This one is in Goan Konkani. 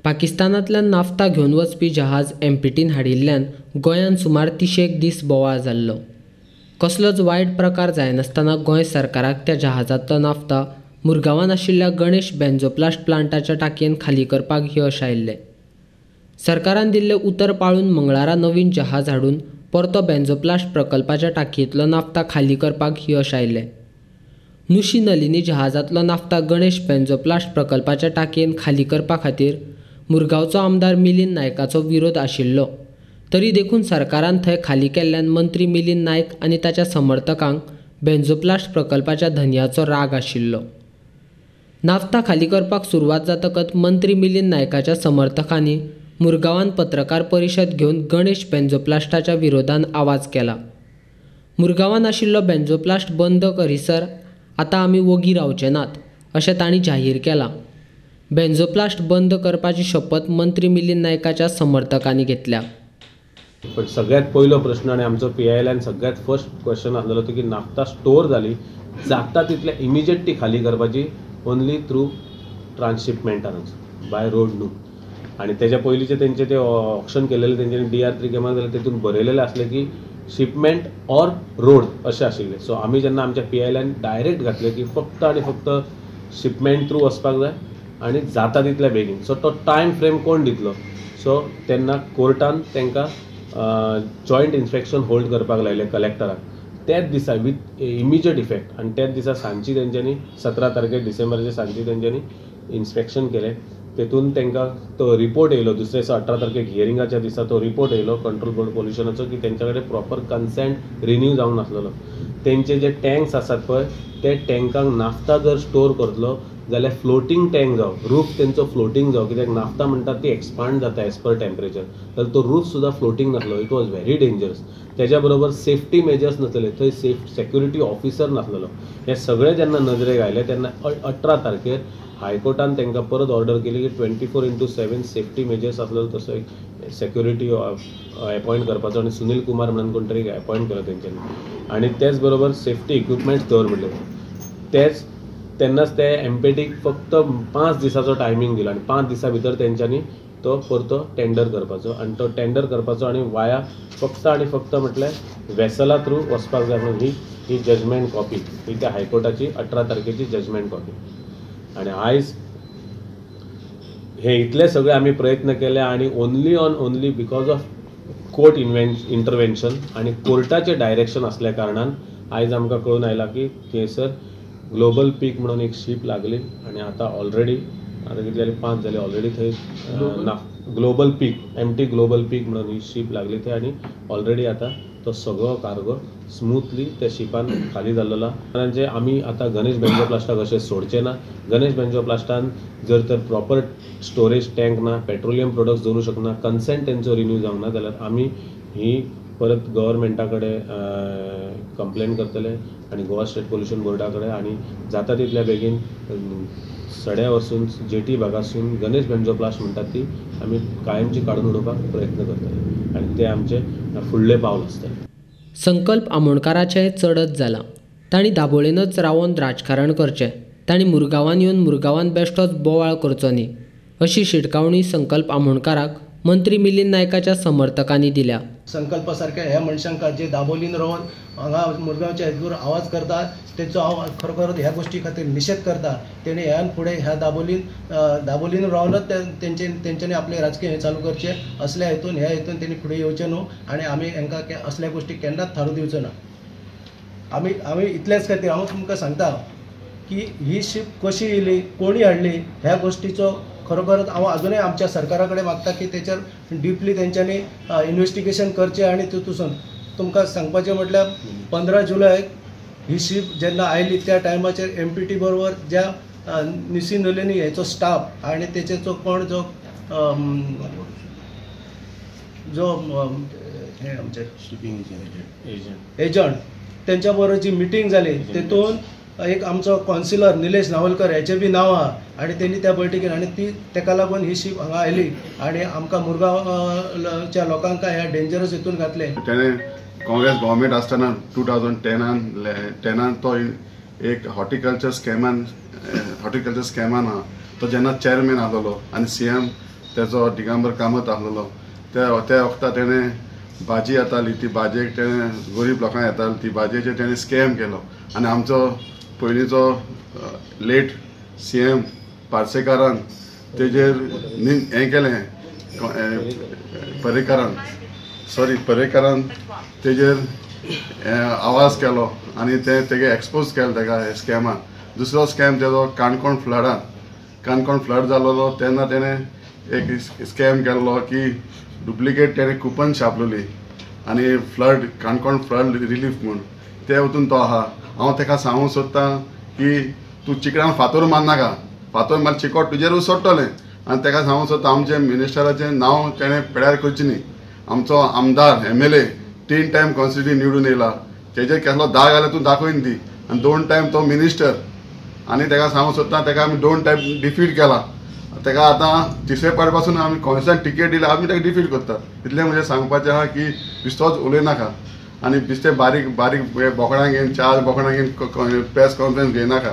पाकिस्तानांतल्यान नाफ्ता घेवन वचपी जहाज एमपीटीन हाडिल्ल्यान गोंयांत सुमार 30 दीस बोवाळ जाल्लो. कसलोच वायट प्रकार जायनासतना गोंय सरकाराक त्या जहाजांतलो नाफ्ता मुरगांवान आशिल्ल्या गणेश बेंझोप्लास्ट प्लांटाच्या टाकयेन खाली करपाक यश आयिल्लें. सरकारान दिल्लें उतर पाळून मंगळारा नवीन जहाज हाडून परतो बेंझोप्लास्ट प्रकल्पाच्या टाकयेंतलो नाफ्ता खाली करपाक यश आयिल्लें. नुशी नलिनी जहाजांतलो नाफ्ता गणेश बेंझोप्लास्ट प्रकल्पाच्या टाकयेन खाली करपा खातीर मुरगांवचो आमदार मिलिंद नायकाचो विरोध आशिल्लो. तरी देखून सरकारान थंय खाली केल्ल्यान मंत्री मिलिंद नायक आनी ताच्या समर्थकांक बेंझोप्लास्ट प्रकल्पाच्या धनयाचो राग आशिल्लो. नाफ्ता खाली करपाक सुरवात जातकच मंत्री मिलिंद नायकाच्या समर्थकांनी मुरगांवान पत्रकार परिशद घेवन गणेश बेंझोप्लास्टाच्या विरोधान आवाज केला. मुरगांवान आशिल्लो बेंझोप्लास्ट बंद करीसर आतां आमी वोगी रावचे नात अशें तांणी जाहीर केलां. बेंझोप्लास्ट बंद करपाची शपथ मंत्री मिलिंद नायकाच्या समर्थकांनी घेतल्या. पण सगळ्यात पयलो प्रश्न आनी आमचो पीआयएलान सगळ्यात फर्स्ट क्वेश्चन आसलेलो तो की नाफ्ता स्टोर जाली जाता तितले इमिजिएट ती खाली करपाची ओनली थ्रू ट्रान्सशिपमेंटानूच बाय रोड न्हू. आनी तेज्या पयलींचे तेंचे ते ऑक्शन केलेले तेंच्यांनी DR3 केमा जाल्यार तेतून बरयलेलें आसलें की शिपमेंट ऑर रोड अशें आशिल्लें. सो आमी जेन्ना आमच्या पीआयएलान डायरेक्ट घातलें की फक्त आनी फक्त शिपमेंट थ्रू वचपाक जाय आनी जाता तितल्या बेगीन. सो तो टायम फ्रेम कोण दितलो? सो तेन्ना कोर्टान तांकां जॉयंट इन्स्पेक्शन होल्ड करपाक लायलें कलेक्टराक त्याच दिसा विथ इमिजिएट इफेक्ट. आनी त्याच दिसा सांजची तेंच्यांनी 17 तारखेर डिसेंबराचे सांजची तेंच्यांनी इन्स्पेक्शन केलें. तेतून तांकां तो रिपोर्ट येयलो दुसऱ्या दिसा 18 तारखेक हियरिंगाच्या दिसा तो रिपोर्ट येयलो कंट्रोल बोर्ड पोल्युशनाचो की तेंच्या कडेन प्रॉपर कन्सेंट रिन्यू जावंक नासलेलो. तेंचे जे टँक्स आसात पळय ते टँकांक नाफ्ता जर स्टोर करतलो जाल्यार फ्लोटींग टँक जावं, रूफ तेंचो फ्लोटींग जावं, कित्याक नाफ्ता म्हणटात ती एक्सपांड जाता एज पर टेम्परेचर, जाल्यार तो रूफ सुद्दां फ्लोटींग नासलो. It was very dangerous. तेज्या बरोबर सेफ्टी मेजर्स नासलेले, थंय सेक्युरिटी ऑफिसर नासलेलो. हें सगळें जेन्ना नजरेक आयलें तेन्ना 18 तारखेर हायकोर्टान तांकां परत ऑर्डर केली की 24/7 सेफ्टी मेजर्स आसलेलो तसो एक सेक्युरिटी एपॉयंट करपाचो आनी सुनील कुमार म्हणून कोण तरी एपॉयंट केलो तेंच्यांनी. आनी तेच बरोबर सेफ्टी इक्विपमेंट्स दवर म्हणले. तेच तेन्नाच ते एमपीटीक फक्त 5 दिसाचो टायमींग दिलो आनी 5 दिसां भितर तेंच्यांनी तो परतो टेंडर करपाचो आनी तो टेंडर करपाचो आनी वाया फक्त आनी फक्त म्हटल्यार वेसला थ्रू वचपाक जाय म्हणून ही जजमेंट कॉपी ही त्या हायकोर्टाची 18 तारखेची जजमेंट कॉपी. आनी आयज हे इतले सगळे आमी प्रयत्न केले आनी only on only because of court intervention आनी कोर्टाचें डायरेक्शन आसल्या कारणान आयज आमकां कळून आयलां की थंयसर ग्लोबल पीक म्हणून एक शीप लागली आनी आतां ऑलरेडी आतां कितले जाले 5 जाले ऑलरेडी थंय ना global peak MT global peak म्हणून ही शीप लागली थंय आनी ऑलरेडी आतां तो सगळो कार्गो स्मूथली त्या शिपान खाली जाल्लो आसा. जे आमी आतां गणेश बेंझोप्लास्टाक अशें सोडचें ना. गणेश बेंझोप्लास्टान जर तर प्रॉपर स्टोरेज टँक ना, पेट्रोलियम प्रोडक्ट्स दवरूं शकना, कन्सेंट तेंचो रिन्यू जावंक ना जाल्यार आमी ही परत गव्हर्मेंटा कडेन कंप्लेन करतले आनी गोवा स्टेट पोल्युशन बोर्डा कडेन आनी जाता तितल्या बेगीन सड्या वचून जेटी भागासून गणेश बेंझोप्लास्ट म्हणटात ती आमी कायमची काडून उडोवपाक प्रयत्न करतले आनी ते आमचे फुडलें पावल आसतलें. संकल्प आमोणकाराचें चडच जालां. तांणी दाबोळेनच रावन राजकारण करचें, तांणी मुरगांवान येवन मुरगांवान बेश्टोच बोवाळ करचो न्ही अशी शिटकावणी संकल्प आमोणकाराक मंत्री मिलिंद नायकाच्या समर्थकांनी दिल्या. संकल्पा सारक्या ह्या मनशांक जे दाबोलीन रावन हांगा मुरगांवच्या हेतूर आवाज करता तेचो हांव खरोखर ह्या गोश्टी खातीर निशेध करता. तेणी ह्यान फुडें ह्या दाबोलीन रावनच तेंच्यांनी आपलें राजकीय हें चालू करचें असल्या हेतून ह्या हेतून तेणी फुडें येवचें न्हू आनी आमी हांकां असल्या गोश्टी केन्नाच थारूं दिवचो ना. आमी आमी इतलेच खातीर हांव तुमकां सांगता की ही शीप कशी येयली, कोणी हाडली ह्या गोश्टीचो खरोखरच हांव अजुनूय आमच्या सरकारा कडेन मागता की तेचेर डिपली तेंच्यांनी इन्वेस्टिगेशन करचें. आनी तितून तुमकां सांगपाचें म्हटल्यार 15 जुलय ही शीप जेन्ना आयली त्या टायमाचेर एमपीटी बरोबर ज्या निसी नलिनी हेचो स्टाफ आनी तेचो जो कोण जो जो हे आमचे शिपींग एजंट तेंच्या बरोबर जी मिटींग जाली तेतून एक आमचो कौन्सिलर निलेश नावलकर हेचें बी नांव आहा आनी तेणी त्या बैठकीन आनी ती तेका लागून ही शीप हांगा आयली आनी आमकां मुरगांवच्या लोकांक ह्या डेंजरस हितून घातलें. तेणें काँग्रेस गव्हर्मेंट आसतना 2010 तो एक हॉर्टिकल्चर स्कॅमान आहा तो जेन्ना चेअरमॅन आसलेलो आनी सीएम तेजो दिगंबर कामत आसलेलो त्या वखता तेणें भाजी येताली ती भाजयेक तेणें गरीब लोकांक येताली ती भाजयेचेर तेणें स्कॅम केलो आनी आमचो पयलींचो लेट CM पार्सेकारान तेजेर हें केलें, पर्रेकारान तेजेर आवाज केलो आनी ते तेगे एक्सपोज केलें तेका स्कॅमान. दुसरो स्कॅम तेजो काणकोण फ्लडान, काणकोण फ्लड जालोलो तेन्ना तेणें एक स्कॅम केल्लो की डुप्लिकेट तेणें कुपन छापलेली आनी फ्लड काणकोण फ्लड रिलीफ म्हूण ते वतून तो आहा. हांव तेका सांगूंक सोदतां की तूं चिकडान फातोर मारनाका, फातोर मार चिकोट तुजेरूच सोडटलें. आनी तेका सांगूंक सोदता आमचें मिनिस्टराचें नांव तेणें पेड्यार करचें न्ही. आमचो आमदार MLA 3 टायम कॉन्स्टिट्युएंट निवडून येयला, तेजेर कसलो दाग जाल्यार तूं दाखयन दी. आनी 2 टायम तो मिनिस्टर आनी तेका सांगूंक सोदता तेका आमी 2 टायम डिफीट केला, तेका आतां तिसरे पावट पासून आमी कॉन्स्टंट टिकेट दिल्या, आमी तेका डिफीट करता. इतलें म्हणजे सांगपाचें आहा की बिस्तोच उलयनाका आनी बिस्ते बारीक बारीक बोकडां घेवन 4 बोकडां घेवन प्रेस कॉन्फरन्स घेयनाका.